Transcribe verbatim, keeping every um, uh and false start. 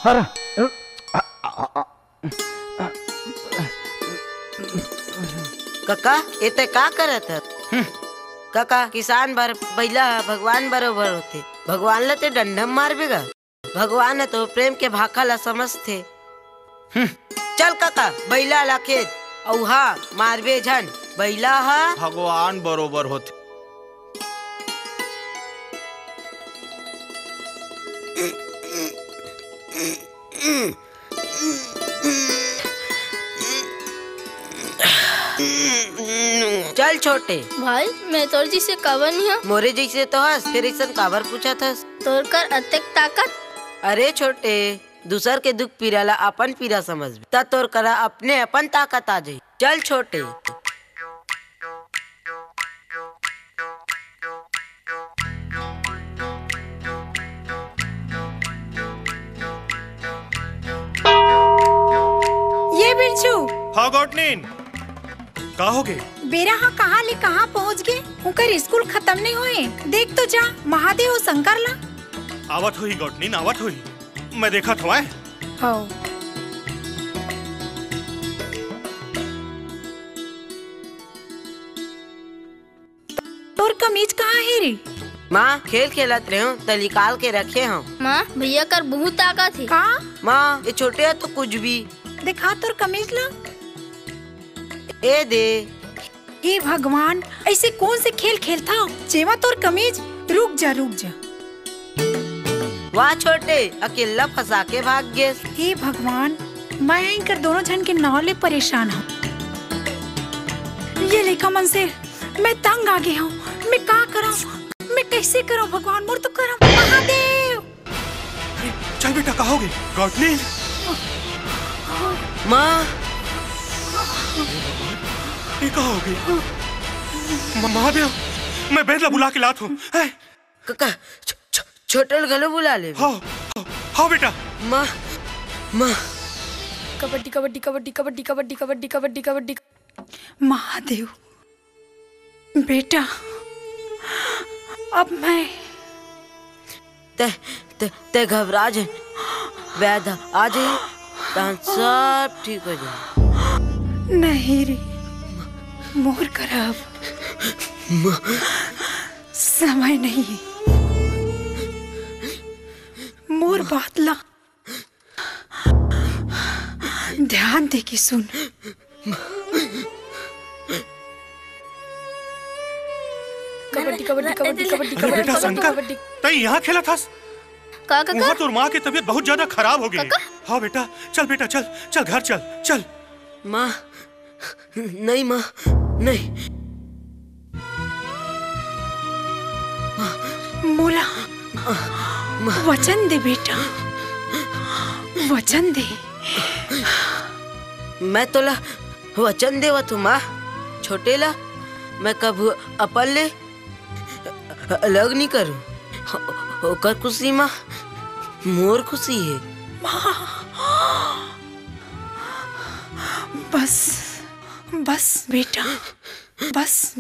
हर, आ, आ, आ, कका, ए तै का करत हस? हम्म। कका, किसान बर बइला ह भगवान बरोबर होथे। भगवान ल तै डंडा म मारबे गा। भगवान ह तो प्रेम के भाखा ल समझथे। हम्म। चल कका, बइला ला खेद, अउ हाँ, मारबे झन, बइला ह भगवान बरोबर होथे। चल छोटे। भाई, मैं तोर जइसे काबर नहीं हूँ? मोरे जइसे तो हस, फेर अइसन काबर पूछत हस? तोर कर अतेक ताकत? अरे छोटे, दूसर के दुख पीरा ला अपन पीरा समझबे, त तोर करा अपने अपन ताकत आ जाही। चल छोटे। ये बिरछू। हाँ गौटलीन, का होगे? बेरा ह कहाँ ले कहाँ पहुँच गे? उंकर स्कूल खतम नइ होए। देख तो जा, महादेव अउ शंकर ला। आवत होही गौटलीन, आवत होही। मैं देखत हवं। हव। तोर कमीज कहाँ हे रे? माँ, खेल खेलत रहेंव, त निकाल के रखे हंव। माँ, भैया कर बहुत ताकत हे। का? माँ, ये छोटे ह तो कुछ भी। देखा तोर कमीज ला। ए दे। हे भगवान, अइसे कोन से खेल खेलथव, जेमा तोर कमीज? रुक जा, रुक जा। वाह छोटे, अकेल्ला फंसा के भाग गेस। हे भगवान, मैं इनकर दोनों झन के नाव ले परेशान हूँ। ये लइका मन से मैं तंग आ गे हूँ। मैं का करंव? मैं कइसे करंव भगवान? मोर तो करम महादेव। अरे, चल बेटा, का होगे? गौटलीन? माँ। ये का होगे? म-, महादेव, मैं बैद ला बुला के लात हूँ। हैं? कका, छ-, छ-, छोटे ल घलो बुला ले। हाँ, हाँ, हाँ बेटा। माँ, माँ। कबड्डी, कबड्डी, कबड्डी, कबड्डी, कबड्डी, कबड्डी, कबड्डी, कबड्डी। महादेव, बेटा, अब मैं तै, तै, तै घबरा झन। बैद आ जाही, तहन सब ठीक हो जाही। नहीं रे, मोर करा अब माँ। समय नहीं हे। मोर बात ला ध्यान दे के सुन। कबड्डी, कबड्डी, कबड्डी, कबड्डी, अरे बेटा कबड्डी, शंकर, कबड्डी। तैं यहाँ खेलत हस? का, काका? वहाँ तोर माँ के तबीयत बहुत ज्यादा खराब हो गई है। काका? हाँ बेटा, चल बेटा, चल, चल घर चल, चल। माँ, नहीं माँ, नहीं। मोला माँ। वचन दे बेटा, वचन दे। मैं तोला वचन देवत हूँ माँ, छोटे ला मैं कभू अपन ले अलग नहीं करूँ। ओकर खुशी माँ मोर खुशी हे। माँ, बस, बस बेटा, बस।